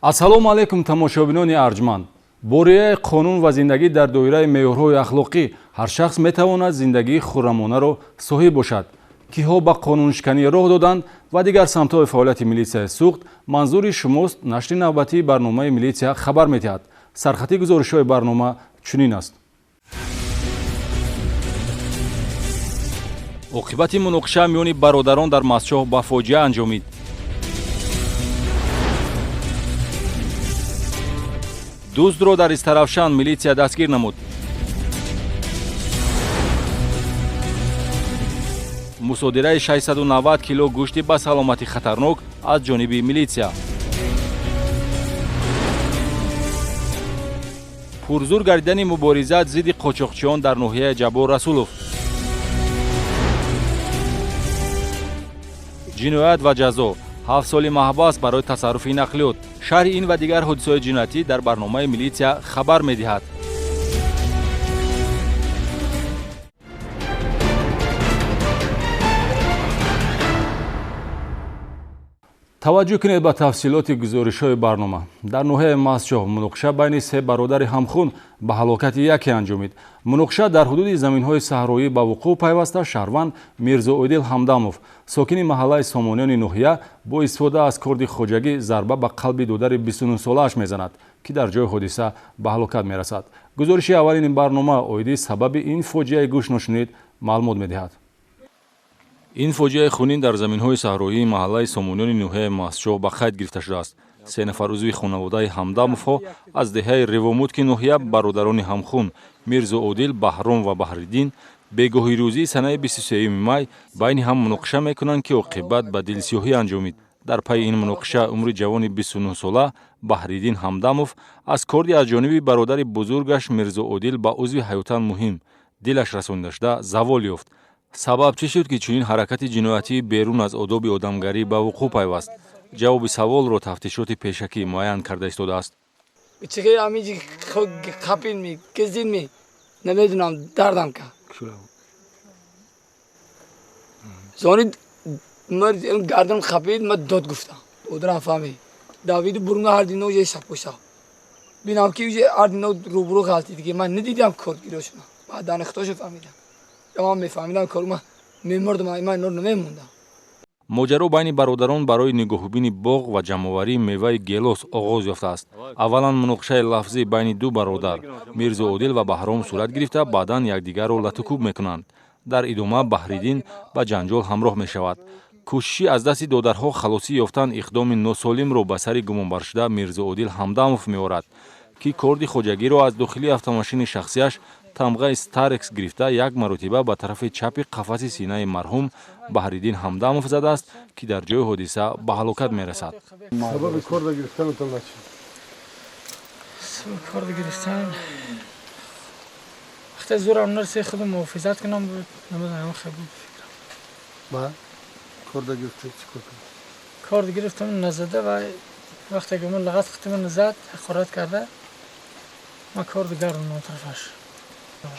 Ассалому алайкум, тамошобинони арҷманд. Бо риояи қонун ва зиндагӣ дар доираи меъёрҳои ахлоқӣ ҳар шахс метавонад зиндагии хуррамонаро соҳиб бошад. Киҳо ба қонуншиканӣ роҳ доданд ва дигар самтҳои фаъолияти милитсияи Суғд манзури шумост. Нашри навбатии барномаи «Милитсия хабар медиҳад». Сархати гузоришҳои барнома чунин аст. Оқибати муноқиша миёни бародарон дар Мастчоҳ ба фоҷиа анҷомид. Дуздро дар Истаравшан милитсия дастгир намуд. Мусодираи 690 кило гӯшти ба саломатӣ хатарнок аз ҷониби милитсия. Пурзур гардидани мубориза зидди қочоқчиён дар ноҳияи Ҷаббор Расулов. Ҷиноят ва ҷазо: 7 соли маҳбас барои тасарруфи нақлиёт. Шарҳи ин ва дигар ҳодисаҳои ҷиноятӣ дар барномаи «Милитсия хабар медиҳад». Таваҷҷӯҳ кунед ба тафсилоти гузоришҳои барнома. Дар ноҳияи Мастчоҳ муноқиша байни се бародари ҳамхун ба ҳалокати яке анҷомид. Муноқиша дар ҳудуди заминҳои саҳроӣ ба вуқӯъ пайваста, шаҳрванд Мирзоодил Ҳамдамов, сокини маҳаллаи Сомониёни ноҳия, бо истифода аз корди хоҷагӣ зарба ба қалби додари 29-солааш мезанад, ки дар ҷои ҳодиса ба ҳалокат мерасад. Гузориши аввалини барнома оиди сабаби ин фоҷиаи гӯшношунид маълумот медиҳад. Ин фоҷиаи хунин дар заминҳои саҳроии маҳаллаи Сомониёни ноҳияи Мастчоҳ ба қайд гирифта шудааст. Се нафар узви хонаводаи Ҳамдамовҳо аз деҳаи Ревомутки ноҳия, бародарони ҳамхун Мирзоодил, Баҳром ва Баҳриддин, бегоҳи рӯзии санаи 23 май байни ҳам муноқиша мекунанд, ки оқибат ба дилсиёҳӣ анҷомид. Дар пайи ин муноқиша умри ҷавони 29-сола Баҳриддин Ҳамдамов аз корди аз ҷониби бародари бузургаш Мирзоодил ба узви ҳаётан муҳим дилаш расонида шуда, завол ёфт. Сабаб чӣ шуд, ки чунин ҳаракати ҷиноятӣ берун аз одоби одамгарӣ ба вуқӯъ пайваст? Ҷавоби саволро тафтишоти пешакӣ муайян карда истодааст. Намедунам, дардам кард, зони гардам хапид, ма дод гуфтам. Додарам фаҳмид, давиду бурунга, ҳар дино е шапоша бинам, ки ҳар дино рӯбурӯ ғалтид, ки ман надидам корд гирёшона. Баъдан ихтошо фаҳмидам. Ман мефаҳмидам кор, ман мемурдам, ман инор намемондам. Моҷаро байни бародарон барои нигоҳубини боғ ва ҷамъоварии меваи гелос оғоз ёфтааст. Аввалан муноқишаи лафзӣ байни ду бародар Мирзоодил ва Баҳром сурат гирифта, баъдан якдигарро латукӯб мекунанд. Дар идома Баҳриддин ба ҷанҷол ҳамроҳ мешавад. Кӯшиши аз дасти додарҳо халосӣ ёфтан иқдоми носолимро ба сари гумонбаршуда Мирзоодил Ҳамдамов меорад, ки корди хоҷагиро аз дохили автомошини шахсияш тамғаи Старекс гирифта, як маротиба ба тарафи чапи қафаси синаи марҳум Баҳриддин Ҳамдамов задааст, ки дар ҷои ҳодиса ба ҳалокат мерасад. Сабаби корда гирифтанатон чӣ? Сабаби корда гирифтан вақте зӯрам нарсе, худам муҳофизат кунам буд, намедонам, хел буд фикрам. Ба корда гирифта чӣ кор кардед? Корд гирифтам, назада ва вақте ки ман лағат хати ман зад, ҳақорат карда, ман корд гардондам тарафаш.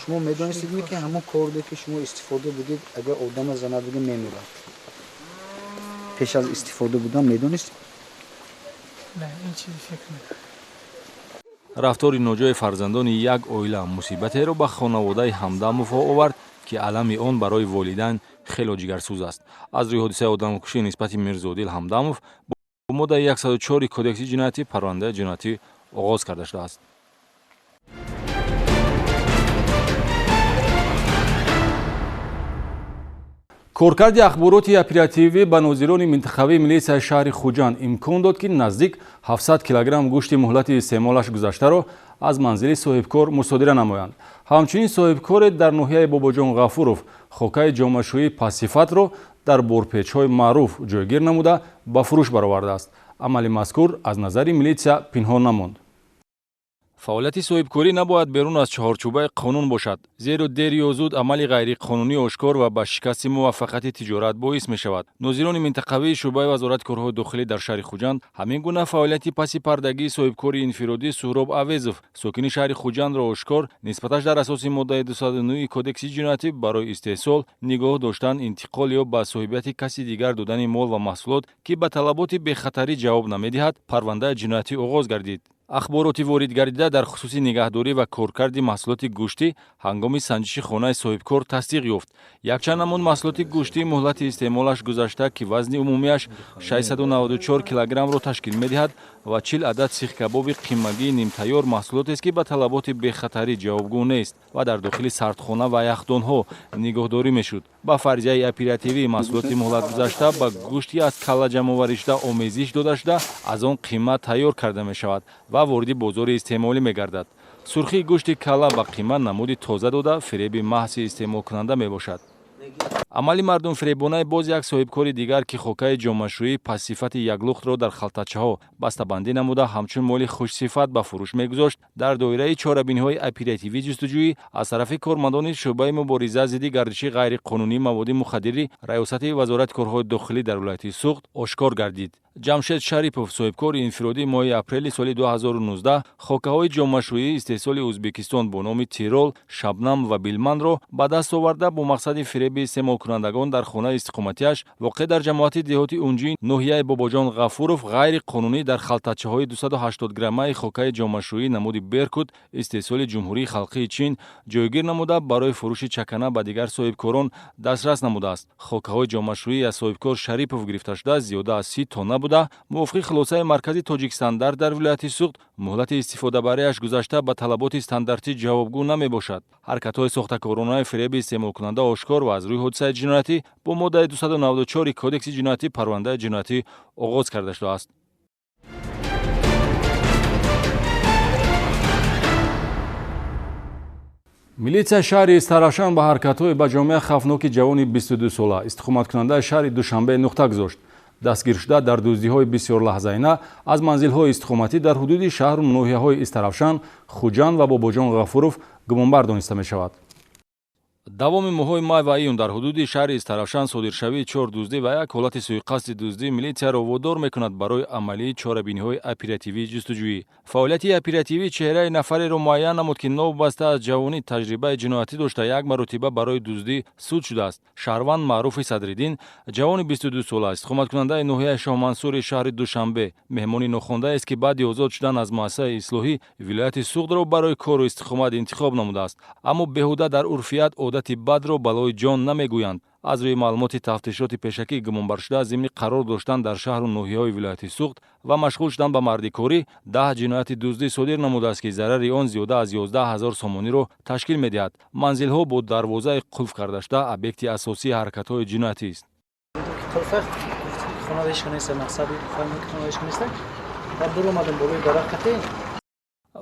Шумо медонистед, ки ҳамон корде, ки шумо истифода будед, агар одама занад, дига мемирад? Пеш аз истифода будан медонистед? Не, ин чизи фикр мекардам. Рафтори ноҷои фарзандони як оила мусибатеро ба хонаводаи Ҳамдамовҳо овард, ки алами он барои волидайн хело ҷигарсӯз аст. Аз рӯи ҳодисаи одамкушӣ нисбати Мирзоодил Ҳамдамов бо моддаи 104 Кодекси ҷиноятӣ парвандаи ҷиноятӣ оғоз карда шудааст. Коркарди ахбороти оперативӣ ба нозирони минтақавии милитсияи шаҳри Хуҷанд имкон дод, ки наздик 700 килограмм гӯшти муҳлати истеъмолаш гузаштаро аз манзили соҳибкор мусодира намоянд. Ҳамчунин соҳибкоре дар ноҳияи Бобоҷон Ғафуров хокаи ҷомашӯии пастсифатро дар борпечҳои маъруф ҷойгир намуда, ба фурӯш баровардааст. Амали мазкур аз назари милитсия пинҳон намонд. Фаъолияти соҳибкорӣ набояд берун аз чаҳорчӯбаи қонун бошад, зеро дер ё зуд амали ғайриқонунӣ ошкор ва ба шикасти муваффақияти тиҷорат боис мешавад. Нозирони минтақавии шӯъбаи вазорати корҳои дохилӣ дар шаҳри Хуҷанд ҳамин гуна фаъолияти паси пардагии соҳибкори инфиродӣ Суҳроб Авезов, сокини шаҳри Хуҷандро ошкор, нисбаташ дар асоси моддаи 209 кодекси ҷиноятӣ барои истеҳсол, нигоҳ доштан, интиқол ё ба соҳибияти каси дигар додани мол ва маҳсулот, ки ба талаботи бехатарӣ ҷавоб намедиҳад, парвандаи ҷиноятӣ оғоз гардид. Ахбороти ворид гардида дар хусуси нигаҳдорӣ ва коркарди маҳсулоти гӯштӣ ҳангоми санҷиши хонаи соҳибкор тасдиқ ёфт. Якчанд намуд маҳсулоти гӯштӣ муҳлати истеъмолаш гузашта, ки вазни умумиаш 694 килограммро ташкил медиҳад ва 40 адад сихкабоби қиммагии нимтайёр маҳсулотест, ки ба талаботи бехатарӣ ҷавобгӯ нест ва дар дохили сардхона ва яхдонҳо нигоҳдорӣ мешуд. Ба фарзияи оперативӣ маҳсулоти муҳлатгузашта ба гӯшти аз калла ҷамъоварӣшуда омезиш дода шуда, аз он қимма тайёр карда мешавад ва вориди бозори истеъмолӣ мегардад. Сурхии гӯшти калла ба қимма намуди тоза дода, фиреби маҳзи истеъмолкунанда мебошад. Амали мардумфиребонаи боз як соҳибкори дигар, ки хокаи ҷомашӯӣ пастсифати яклухтро дар халтачаҳо бастабандӣ намуда, ҳамчун моли хушсифат ба фурӯш мегузошт, дар доираи чорабиниҳои оперативӣ ҷустуҷӯӣ аз тарафи кормандони шӯъбаи мубориза зидди гардиши ғайриқонунии маводи мухаддирӣ раёсати вазорати корҳои дохилӣ дар вилояти Суғд ошкор гардид. Ҷамшед Шарипов, соҳибкори инфиродӣ, моҳи апрели соли 2019 хокаҳои ҷомашӯии истеҳсоли Ӯзбекистон бо номи Тирол, Шабнам ва Билманро ба даст оварда, бо мақсади фиреби истеъмолкунандагон дар хонаи истиқоматиаш воқеъ дар ҷамоати деҳоти Унҷӣ ноҳияи Бобоҷон Ғафуров ғайриқонунӣ дар халтачаҳои 280 граммаи хокаи ҷомашӯӣ намуди Беркут истеҳсоли Ҷумҳурии Халқии Чин ҷойгир намуда, барои фурӯши чакана ба дигар соҳибкорон дастрас намудааст. Хокаҳои ҷомашӯӣ аз соҳибкор Шарипов гирифташуда зиёда аз 30 тонна буда, мувофиқи хулосаи маркази Тоҷикстандарт дар вилояти Суғд муҳлати истифодабарияш гузашта, ба талаботи стандартӣ ҷавобгӯ намебошад. Ҳаракатҳои сохтакоронаи фиреби истеъмолкунанда ошкор ва аз рӯи ҳодисаи ҷиноятӣ бо моддаи 294 кодекси ҷиноятӣ парвандаи ҷиноятӣ оғоз карда шудааст. Милитсияи шаҳри Истаравшан ба ҳаракатҳои ба ҷомеа хавфноки ҷавони 22сола, истиқоматкунандаи шаҳри Душанбе нуқта гузошт. Дастгиршуда дар дуздиҳои бисёрлаҳзаина аз манзилҳои истиқоматӣ дар ҳудуди шаҳру ноҳияҳои Истаравшан, Хуҷанд ва Бобоҷон Ғафуров гумонбар дониста мешавад. Давоми моҳҳои май ва июн дар ҳудуди шаҳри Истаравшан содиршавии чор дуздӣ ва як ҳолати суиқасди дуздӣ милитсияро водор мекунад барои амалии чорабиниҳои оперативии ҷустуҷӯӣ. Фаъолияти оперативӣ чеҳраи нафареро муайян намуд, ки новобаста аз ҷавонӣ таҷрибаи ҷиноятӣ дошта, як маротиба барои дуздӣ суд шудааст. Шаҳрванд Маъруфи Садриддин, ҷавони 22сола, истиқоматкунандаи ноҳияи Шоҳмансури шаҳри Душанбе, меҳмони нохондаест, ки баъди озод шудан аз муассисаи ислоҳӣ вилояти Суғдро барои кору истиқомат интихоб намудааст. Аммо беҳуда дар урфият одати бадро балои ҷон намегӯянд. Аз рӯи маълумоти тафтишоти пешакӣ гумонбаршуда зимни қарор доштан дар шаҳру ноҳияҳои вилояти Суғд ва машғул шудан ба мардикорӣ 10 ҷинояти дуздӣ содир намудааст, ки зарари он зиёда аз 11 ҳазор сомониро ташкил медиҳад. Манзилҳо бо дарвозаи қулф кардашуда объекти асосии ҳаракатҳои ҷиноятист.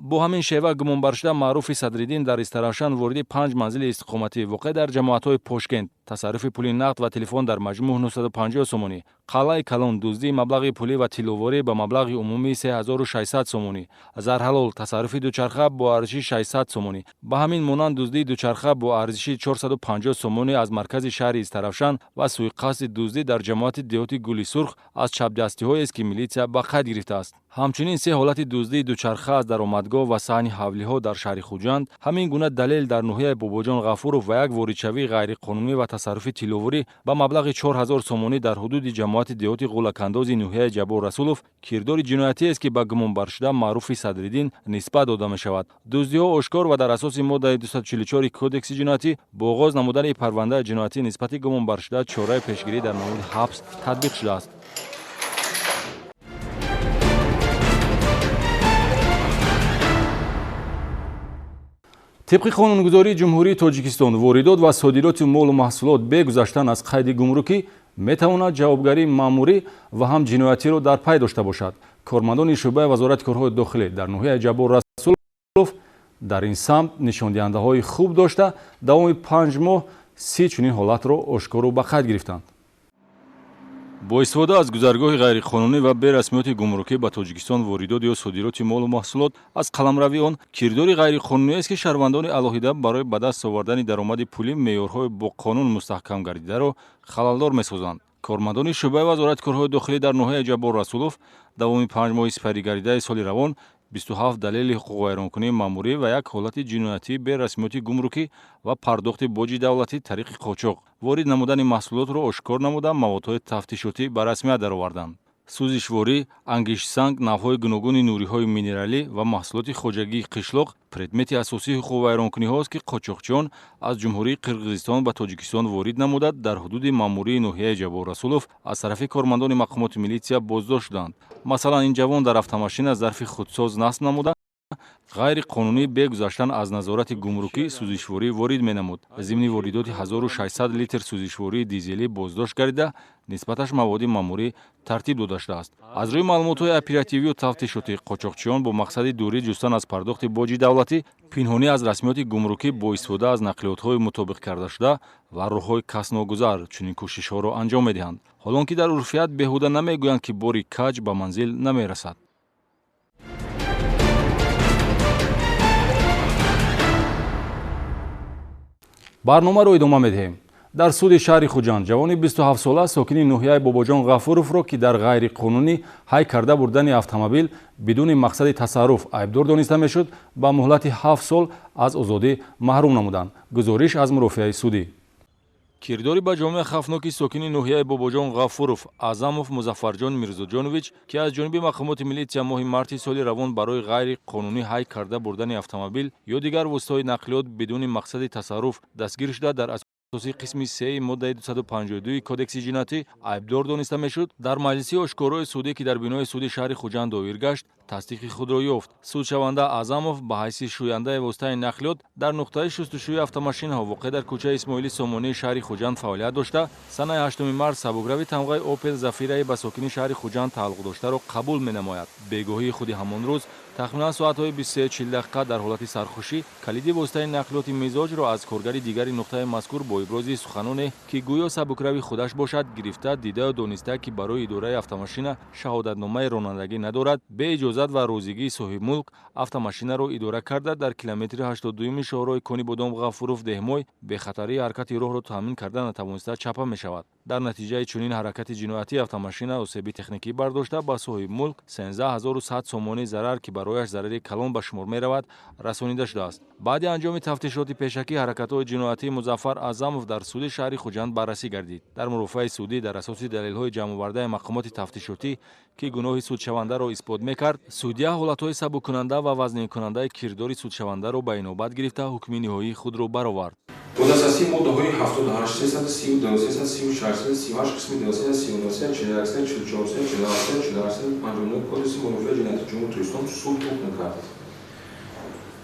Бо ҳамин шева гумонбаршуда Маъруфи Садриддин дар Истаравшан вориди 5 манзили истиқоматӣ воқеъ дар ҷамоатҳои Пошкент, тасарруфи пули нақд ва телефон дар маҷмӯъ 950 сомонӣ, қалъаи калон, дуздии маблағи пулӣ ва тилловорӣ ба маблағи умумии 3600 сомонӣ, Зарҳалол, тасарруфи дучарха бо арзиши 600 сомонӣ, ба ҳамин монанд дуздии дучарха бо арзиши 450 сомонӣ аз маркази шаҳри Истаравшан ва суиқасди дуздӣ дар ҷамоати деҳоти Гули Сурх аз чапдастиҳоест, ки милитсия ба қайд гирифтааст. Ҳамчунин се ҳолати дуздии дучарха аз даромадгоҳ ва саҳни ҳавлиҳо дар шаҳри Хуҷанд, ҳамин гуна далел дар ноҳияи Бобоҷон Ғафуров ва як воридшавии ғайриқонунӣ ва тасарруфи тилловорӣ ба маблағи 4000 сомонӣ дар ҳудуди ҷамоати деҳоти Ғулакандози ноҳияи Ҷаббор Расулов кирдори ҷиноятиест, ки ба гумонбаршуда Маъруфи Садриддин нисбат дода мешавад. Дуздиҳо ошкор ва дар асоси моддаи 244 кодекси ҷиноятӣ бо оғоз намудани парвандаи ҷиноятӣ нисбати гумонбаршуда чораи пешгирӣ дар намуди ҳабс татбиқ шудааст. Тибқи қонунгузории Ҷумҳурии Тоҷикистон воридот ва содироти молу маҳсулот бе гузаштан аз қайди гумрукӣ метавонад ҷавобгарии маъмурӣ ва ҳам ҷиноятиро дар пай дошта бошад. Кормандони шӯъбаи вазорати корҳои дохилӣ дар ноҳияи Ҷаббор Расулов дар ин самт нишондиҳандаҳои хуб дошта, давоми 5 моҳ 30 чунин ҳолатро ошкору ба қайд гирифтанд. Бо истифода аз гузаргоҳи ғайриқонунӣ ва берасмиёти гумрукӣ ба Тоҷикистон воридот ё содироти молу маҳсулот аз қаламрави он кирдори ғайриқонуниест, ки шаҳрвандони алоҳида барои ба даст овардани даромади пулӣ меъёрҳои бо қонун мустаҳкам гардидаро халалдор месозанд. Кормандони шӯъбаи вазорати корҳои дохилӣ дар ноҳияи Ҷаббор Расулов давоми 5 моҳи сипаригардидаи соли равон 27 далели ҳуқуқвайронкунии маъмурӣ ва як ҳолати ҷиноятии берасмиёти гумрукӣ ва пардохти боҷи давлатӣ тариқи қочоқ ворид намудани маҳсулотро ошкор намуда, маводҳои тафтишотӣ ба расмият дароварданд. Сӯзишворӣ, ангиштсанг, навъҳои гуногуни нуриҳои минералӣ ва маҳсулоти хоҷагии қишлоқ предмети асосии ҳуқуқвайронкуниҳост, ки қочоқчиён аз Ҷумҳурии Қирғизистон ба Тоҷикистон ворид намуда, дар ҳудуди маъмурии ноҳияи Ҷаббор Расулов аз тарафи кормандони мақомоти милитсия боздошт шуданд. Масалан, ин ҷавон дар автомашина зарфи худсоз насб намуда, ғайриқонунӣ бе гузаштан аз назорати гумрукӣ сӯзишворӣ ворид менамуд. Зимни воридоти 1600 литр сӯзишвории дизелӣ боздошт гардида, нисбаташ маводи маъмурӣ тартиб дода шудааст. Аз рӯи маълумотҳои оперативию тафтишотӣ, қочоқчиён бо мақсади дурӣ ҷустан аз пардохти боҷи давлатӣ, пинҳонӣ аз расмиёти гумрукӣ бо истифода аз нақлиётҳои мутобиқ кардашуда ва роҳҳои касногузар чунин кӯшишҳоро анҷом медиҳанд. Ҳолон ки дар урфият беҳуда намегӯянд, ки бори каҷ ба манзил намерасад. Барномаро идома медиҳем. Дар суди шаҳри Хуҷанд ҷавони 27-сола сокини ноҳияи Бобоҷон Ғафуровро, ки дар ғайриқонунӣ ҳай карда бурдани автомобил бидуни мақсади тасарруф айбдор дониста мешуд, ба муҳлати 7 сол аз озодӣ маҳрум намуданд. Гузориш аз мурофиаи судӣ. Кирдори ба ҷомеа хавфноки сокини ноҳияи Бобоҷон Ғафуров Аъзамов Музаффарҷон Мирзоҷонович, ки аз ҷониби мақомоти милитсия моҳи марти соли равон барои ғайриқонунӣ ҳай карда бурдани автомобил ё дигар воситаҳои нақлиёт бидуни мақсади тасарруф дастгир шуда, дар асоси қисми 3 моддаи 252 кодекси ҷиноятӣ айбдор дониста мешуд, дар маҷлиси ошкорои судӣ, ки дар бинои суди шаҳри Хуҷанд доир гашт, тасдиқи худро ёфт. Судшаванда Аъзамов ба ҳайси шӯяндаи воситаи нақлиёт дар нуқтаи шустушӯи автомашинаҳо воқеъ дар кӯчаи Исмоили Сомонии шаҳри Хуҷанд фаъолият дошта, санаи 8 март сабукрави тамғаи Опел Зафираи ба сокини шаҳри Хуҷанд тааллуқ доштаро қабул менамояд. Бегоҳии худи ҳамон рӯз тахминан соатҳои 23:40 дақиқа дар ҳолати сархушӣ калиди воситаи нақлиёти мизоҷро аз коргари дигари нуқтаи мазкур бо ибрози суханоне, ки гӯё сабукрави худаш бошад, гирифта, дидаю дониста, ки барои идораи автомашина шаҳодатномаи ронандагӣ надорад, бе иҷозат ва розигии соҳибмулк автомашинаро идора карда, дар километри 82-юми шоҳроҳи Конибодом Ғафуров Деҳмой бехатарии ҳаракати роҳро таъмин карда натавониста чапа мешавад. Дар натиҷаи чунин ҳаракати ҷиноятӣ автомашина осеби техникӣ бардошта, ба соҳибмулк 13100 сомонӣ зарар, ки барояш зарари калон ба шумор меравад, расонида шудааст. Баъди анҷоми тафтишоти пешакӣ ҳаракатҳои ҷиноятии Музаффар Аъзамов дар суди шаҳри Хуҷанд баррасӣ гардид. Дар мурофиаи судӣ дар асоси далелҳои ҷамъовардаи мақомоти тафтишотӣ, ки гуноҳи судшавандаро исбот мекард, судя ҳолатҳои сабуккунанда ва вазнинкунандаи кирдори судшавандаро ба инобат гирифта, ҳукми ниҳоии худро баровард. Бо дастрасии моддаҳои 78, 332, 336, 338, қисми 2, 339, 41, 44, 47, 48, 59 Кодекси мурофиаи ҷиноятии Ҷумҳурии Тоҷикистон суд ҳукм кард.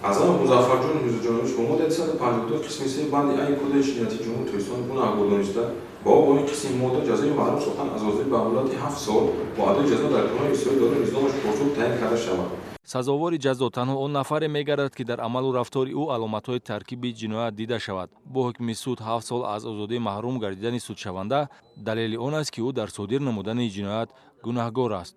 Аъзамов Музаффарҷон Мирзоҷонович бо моддаи 252 қисми 3 банди А Кодекси ҷиноятии Ҷумҳурии Тоҷикистон гунаҳкор дониста, ба ӯ бо ин қисми модда ҷазои маҳрум сохтан аз озодӣ ба муҳлати 7 сол бо адои ҷазо дар канори ислоҳи дораи низомаш посух таъин карда шавад. Сазовори ҷазо танҳо он нафаре мегардад, ки дар амалу рафтори ӯ аломатҳои таркиби ҷиноят дида шавад. Бо ҳукми суд 7 сол аз озодӣ маҳрум гардидани судшаванда далели он аст, ки ӯ дар содир намудани ҷиноят гунаҳгор аст.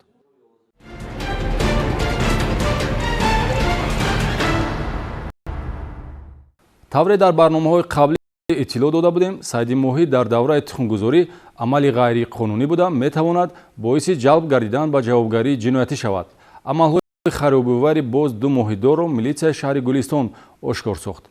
Тавре дар барномаҳои қаблӣ иттилоъ дода будем, сайди моҳӣ дар давраи тухмгузорӣ амали ғайриқонунӣ буда, метавонад боиси ҷалб гардидан ба ҷавобгарии ҷиноятӣ шавад. Амалҳои харобивари боз 2 моҳидорро милитсияи шаҳри Гулистон ошкор сохт.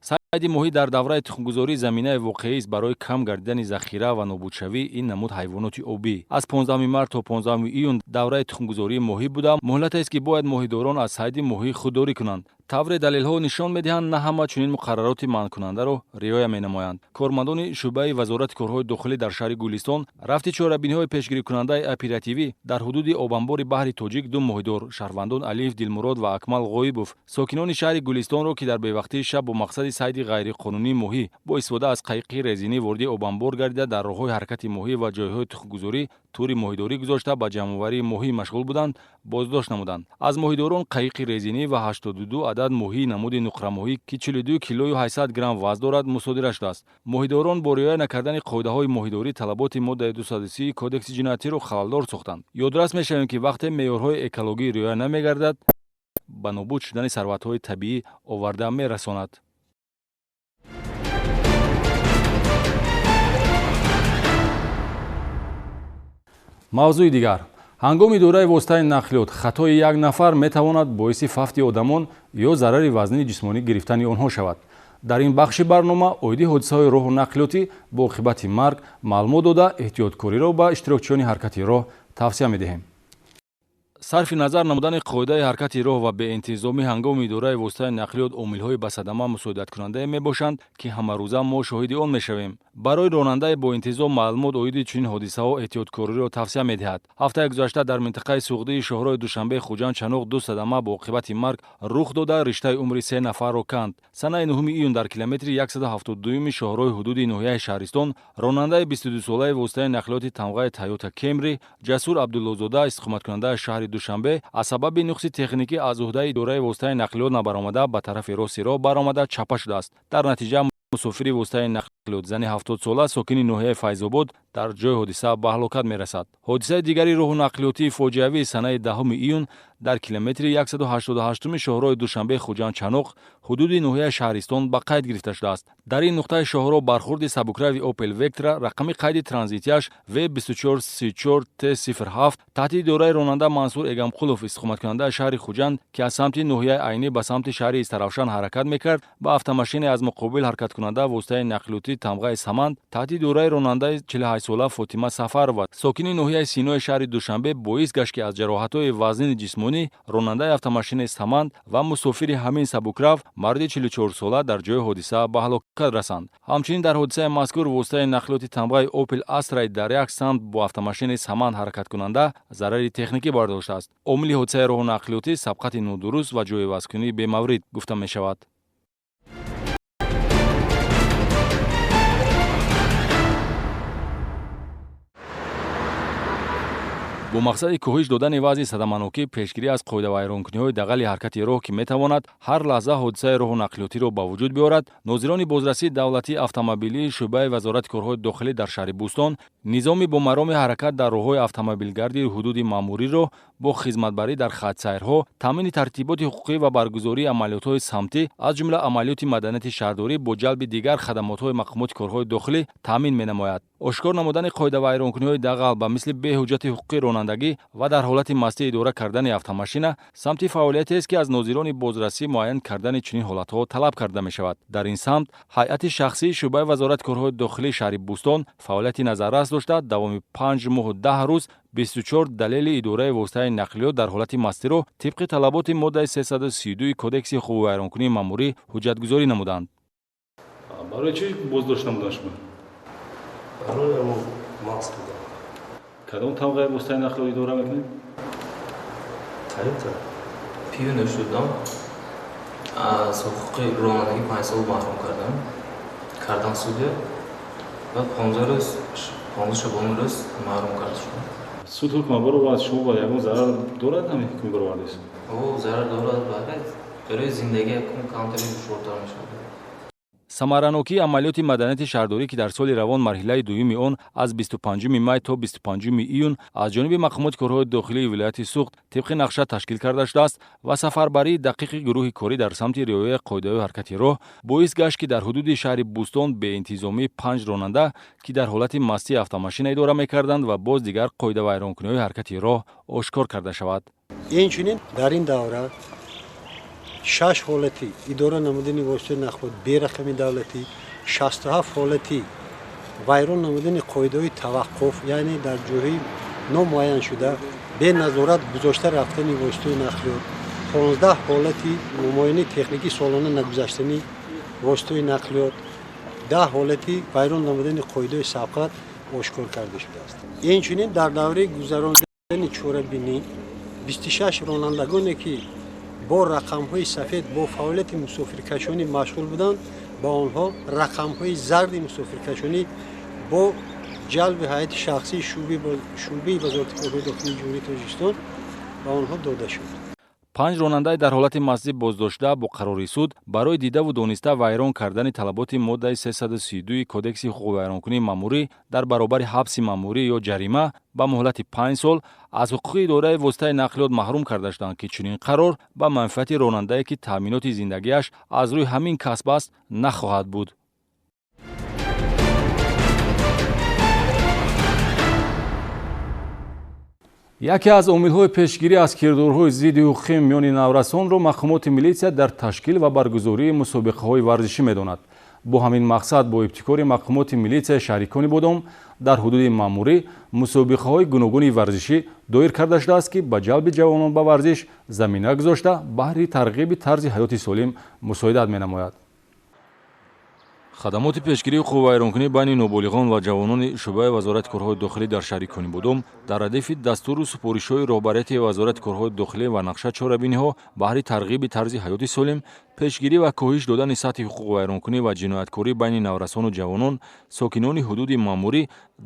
Сайди моҳӣ дар давраи тухмгузорӣ заминаи воқеист барои кам гардидани захира ва нобудшавии ин намуд ҳайвоноти обӣ. Аз 15 март то 15 июн давраи тухмгузории моҳӣ буда, муҳлатест, ки бояд моҳидорон аз сайди моҳӣ худдорӣ кунанд. Тавре далелҳо нишон медиҳанд, на ҳама чунин муқаррароти манъкунандаро риоя менамоянд. Кормандони шӯъбаи вазорати корҳои дохилӣ дар шаҳри Гулистон рафти чорабиниҳои пешгирикунандаи оперативӣ дар ҳудуди обанбори баҳри Тоҷик 2 моҳидор шаҳрвандон Алиев Дилмурод ва Акмал Ғоибов, сокинони шаҳри Гулистонро, ки дар бевақтии шаб бо мақсади сайди хариди ғайриқонунии моҳӣ бо истифода аз қайиқи резинӣ вориди обанбор гардида, дар роҳҳои ҳаракати моҳӣ ва ҷойҳои тухмгузорӣ тури моҳидорӣ гузошта, ба ҷамъоварии моҳӣ машғул буданд, боздошт намуданд. Аз моҳидорон қайиқи резинӣ ва 82 адад моҳии намуди нуқрамоҳӣ, ки 42 килою 800 грамм вазн дорад, мусодира шудааст. Моҳидорон бо риоя накардани қоидаҳои моҳидорӣ талаботи моддаи 230 Кодекси ҷиноятиро халалдор сохтанд. Ёдрас мешавем, ки вақте меъёрҳои экологӣ риоя намегардад, ба нобуд шудани сарватҳои табиӣ оварда мерасонад. Мавзӯи дигар. Ҳангоми идораи воситаи нақлиёт хатои як нафар метавонад боиси фавти одамон ё зарари вазнини ҷисмонӣ гирифтани онҳо шавад. Дар ин бахши барнома оиди ҳодисаҳои роҳу нақлиётӣ бо оқибати марг маълумот дода, эҳтиёткориро ба иштирокчиёни ҳаракати роҳ тавсия медиҳем. Сарфи назар намудани қоидаи ҳаракати роҳ ва беинтизомӣ ҳангоми идораи воситаи нақлиёт омилҳои ба садама мусоидаткунандае мебошанд, ки ҳамарӯза мо шоҳиди он мешавем. Барои ронандаи боинтизом маълумот оиди чунин ҳодисаҳо эҳтиёткориро тавсия медиҳад. Ҳафтаи гузашта дар минтақаи Суғдии шоҳрои Душанбе Хуҷанд Чаноқ ду садама бо оқибати марг рух дода, риштаи умри се нафарро канд. Санаи 9 июн дар километри 172-юми шоҳрои ҳудуди ноҳияи Шаҳристон ронандаи 22-солаи воситаи нақлиёти тамғаи Тойота Кемри Ҷасур Абдуллозода, истиқоматкунандаи шаҳри Душанбе, аз сабаби нуқси техникӣ аз уҳдаи идораи воситаи нақлиёт набаромада, ба тарафи рости роҳ баромада чапа шудааст. Дар натиҷа мусофири воситаи нақлиёт, зани 70-сола, сокини ноҳияи Файзобод, дар ҷои ҳодиса ба ҳалокат мерасад. Ҳодисаи дигари роҳу нақлиётии фоҷиавӣ санаи 10 июн дар километри 188-уми шоҳрои Душанбе Хуҷанд Чаноқ ҳудуди ноҳияи Шаҳристон ба қайд гирифта шудааст. Дар ин нуқтаи шоҳро бархурди сабукрави Опел Вектра рақами қайди транзитияш В2434 Т07 таҳти идораи ронанда Мансур Эгамқулов, истиқоматкунандаи шаҳри Хуҷанд, ки аз самти ноҳияи Айнӣ ба самти шаҳри Истаравшан ҳаракат мекард, ба автомашине аз муқобил ҳаракаткунанда воситаи нақлиётии тамғаи Саманд таҳти идораи ронандаи 48-сола Фотима Сафарова, сокини ноҳияи Синои шаҳри Душанбе, боис гашт, ки аз ҷароҳатҳои вазнини ҷисмонӣ ронандаи автомашинаи Саманд ва мусофири ҳамин сабукрав, марди 44-сола, дар ҷои ҳодиса ба ҳалокат расанд. Ҳамчунин дар ҳодисаи мазкур воситаи нақлиёти тамғаи Опел Астраи дар як самт бо автомашинаи Саманд ҳаракаткунанда зарари техникӣ бардоштааст. Омили ҳодисаи роҳу нақлиётӣ сабқати нодуруст ва ҷойивазкунии бемаврид гуфта мешавад. Бо мақсади коҳиш додани вазъи садаманокӣ, пешгирӣ аз қоидавайронкуниҳои дағали ҳаракати роҳ, ки метавонад ҳар лаҳза ҳодисаи роҳу нақлиётиро ба вуҷуд биёрад, нозирони бозрасии давлатии автомобилии шӯъбаи Вазорати корҳои дохилӣ дар шаҳри Бӯстон низоми бо мароми ҳаракат дар роҳҳои автомобилгарди ҳудуди маъмуриро бо хизматбарӣ дар хатсайрҳо, таъмини тартиботи ҳуқуқӣ ва баргузории амалиётҳои самтӣ, аз ҷумла амалиёти маданияти шаҳрдорӣ бо ҷалби дигар хадамотҳои мақомоти корҳои дохилӣ таъмин менамояд. Ошкор намудани қоидавайронкуниҳои дағал ба мисли беҳуҷҷати ҳуқуқи ронандагӣ ва дар ҳолати мастӣ идора кардани автомашина самти фаъолиятест, ки аз нозирони бозрасӣ муайян кардани чунин ҳолатҳо талаб карда мешавад. Дар ин самт ҳайати шахсии шӯъбаи Вазорати корҳои дохилии шаҳри Бӯстон фаъолияти назаррас дошта, давоми 5 моҳу 10 рӯз 24 далели идораи воситаи нақлиёт дар ҳолати мастиро тибқи талаботи моддаи 332 Кодекси ҳуқуқвайронкунии маъмурӣ ҳуҷҷатгузорӣ намуданд. Барои чӣ боздошт намуданд шумо? Барои маст будам. Кадом тамғаи воситаи нақлиёт идора мекунед? Тойота. Пиво нӯшидам, аз ҳуқуқи ронандагӣ 5 сол маҳрум кардам. Кардан судя, баъд 15 рӯз, 15 шабону рӯз маҳрум карда шудам. Суд ҳукм баровард, шумо ба ягон зарар дорад ҳамин ҳукми баровардист? О, зарар дорад, барои зиндагӣ якум камтари душвортар мешавад. Самаранокии амалиёти маданияти шаҳрдорӣ, ки дар соли равон марҳилаи дуюми он аз 25 май то 25 июн аз ҷониби мақомоти корҳои дохилии вилояти Суғд тибқи нақша ташкил карда шудааст, ва сафарбарии дақиқи гурӯҳи корӣ дар самти риояи қоидаҳои ҳаракати роҳ боис гашт, ки дар ҳудуди шаҳри Бӯстон беинтизомии 5 ронанда, ки дар ҳолати мастии автомашина идора мекарданд, ва боз дигар қоидавайронкуниҳои ҳаракати роҳ ошкор карда шавад. Инчунин дар ин давра 6 ҳолати идора намудани воситаи нақлиёт берақами давлатӣ, 67 ҳолати вайрон намудани қоидаҳои таваққуф, яъне дар ҷойҳои номуайяншуда беназорат гузошта рафтани воситаи нақлиёт, 15 ҳолати муоинаи техникии солона нагузаштани воситаи нақлиёт, 10 ҳолати вайрон намудани қоидаҳои сабқат ошкор карда шудааст. Инчунин дар давраи гузарондани чорабинӣ 26 ронандагоне, ки бо рақамҳои сафед бо фаъолияти мусофиркашонӣ машғул буданд, Ба онҳо рақамҳои зарди мусофиркашонӣ бо ҷалби ҳайати шахсии шӯъбаи Вазорати корҳои дохилии Ҷумҳурии Тоҷикистон ба онҳо дода шуд. 5 ронандаи дар ҳолати мастӣ боздоштшуда бо қарори суд барои дидаву дониста вайрон кардани талаботи моддаи 332 Кодекси ҳуқуқвайронкунии маъмурӣ дар баробари ҳабси маъмурӣ ё ҷарима ба муҳлати 5 сол аз ҳуқуқи идораи воситаи нақлиёт маҳрум карда шуданд, ки чунин қарор ба манфиати ронандае, ки таъминоти зиндагиаш аз рӯи ҳамин касб аст, нахоҳад буд. Яке аз омилҳои пешгирӣ аз кирдорҳои зидди ҳуқуқӣ миёни наврасонро мақомоти милитсия дар ташкил ва баргузории мусобиқаҳои варзишӣ медонад. Бо ҳамин мақсад бо ибтикори мақомоти милитсияи шаҳри Конибодом дар ҳудуди маъмурӣ мусобиқаҳои гуногуни варзишӣ доир карда шудааст, ки ба ҷалби ҷавонон ба варзиш замина гузошта баҳри тарғиби тарзи ҳаёти солим мусоидат менамояд. Хадамоти пешгирии ҳуқуқвайронкунӣ байни ноболиғон ва ҷавонони шӯъбаи Вазорати корҳои дохилӣ дар шаҳри Конибодом дар радифи дастуру супоришҳои роҳбарияти Вазорати корҳои дохилӣ ва нақша чорабиниҳо баҳри тарғиби тарзи ҳаёти солим, пешгирӣ ва коҳиш додани сатҳи ҳуқуқвайронкунӣ ва ҷинояткорӣ байни наврасону ҷавонон, сокинони ҳудуди маъмурӣ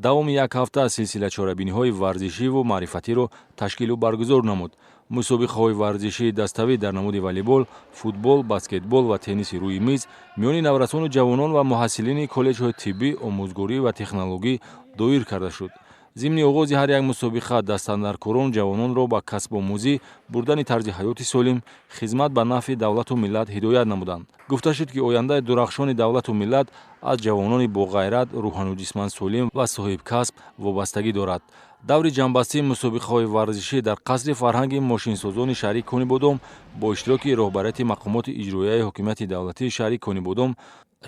давоми як ҳафта силсила чорабиниҳои варзишиву маърифатиро ташкилу баргузор намуд. Мусобиқаҳои варзишии даставӣ дар намуди волейбол, футбол, баскетбол ва тенниси рӯи миз миёни наврасону ҷавонон ва муҳассилини коллеҷҳои тиббӣ, омӯзгорӣ ва технологӣ доир карда шуд. Зимни оғози ҳар як мусобиқа дастандаркорон ҷавононро ба касбомӯзӣ, бурдани тарзи ҳаёти солим, хизмат ба нафъи давлату миллат ҳидоят намуданд. Гуфта шуд, ки ояндаи дурахшони давлату миллат аз ҷавонони боғайрат, рӯҳану ҷисман солим ва соҳибкасб вобастагӣ дорад. Даври ҷамъбастии мусобиқаҳои варзишӣ дар қасри фарҳанги мошинсозони шаҳри Конибодом бо иштироки роҳбарияти мақомоти иҷроияи ҳокимияти давлатии шаҳри Конибодом,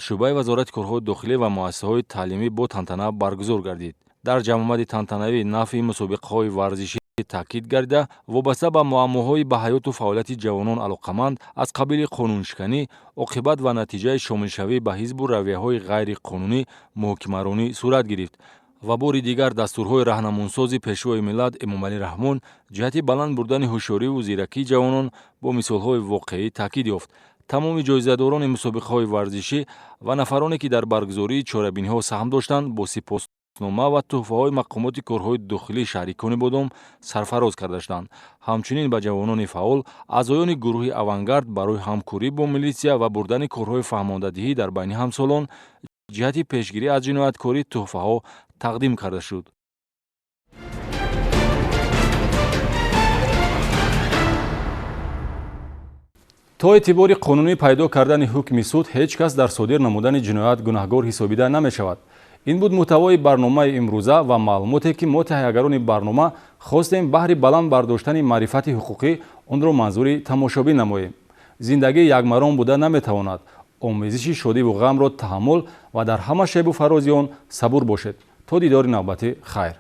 шӯъбаи Вазорати корҳои дохилӣ ва муассисаҳои таълимӣ бо тантана баргузор гардид. Дар ҷамъомади тантанавӣ нафъи мусобиқаҳои варзишӣ таъкид гардида, вобаста ба муаммоҳои ба ҳаёту фаъолияти ҷавонон алоқаманд аз қабили қонуншиканӣ, оқибат ва натиҷаи шомилшавӣ ба ҳизбу равияҳои ғайриқонунӣ муҳокимаронӣ сурат гирифт. Ва бори дигар дастурҳои раҳнамунсози Пешвои миллат Эмомалӣ Раҳмон ҷиҳати баланд бурдани ҳушёриву зиракии ҷавонон бо мисолҳои воқеӣ таъкид ёфт. Тамоми ҷоизадорони мусобиқаҳои варзишӣ ва нафароне, ки дар баргузории чорабиниҳо саҳм доштанд, бо сипоснома ва тӯҳфаҳои мақомоти корҳои дохилии шаҳри Конибодом сарфароз карда шуданд. Ҳамчунин ба ҷавонони фаъол, аъзоёни гурӯҳи «Авангард» барои ҳамкорӣ бо милитсия ва бурдани корҳои фаҳмондадиҳӣ дар байни ҳамсолон ҷиҳати пешгирӣ аз ҷинояткорӣ тӯҳфаҳо тақдим карда шуд. То эътибори қонунӣ пайдо кардани ҳукми суд ҳеҷ кас дар содир намудани ҷиноят гунаҳгор ҳисобида намешавад. Ин буд муҳтавои барномаи имрӯза ва маълумоте, ки мо таҳиягарони барнома хостем баҳри баланд бардоштани маърифати ҳуқуқӣ онро манзури тамошобин намоем. Зиндагӣ якмаром буда наметавонад. Омезиши шодиву ғамро таҳаммул ва дар ҳама шебу фарози он сабур бошед. То дидори навбатӣ хайр.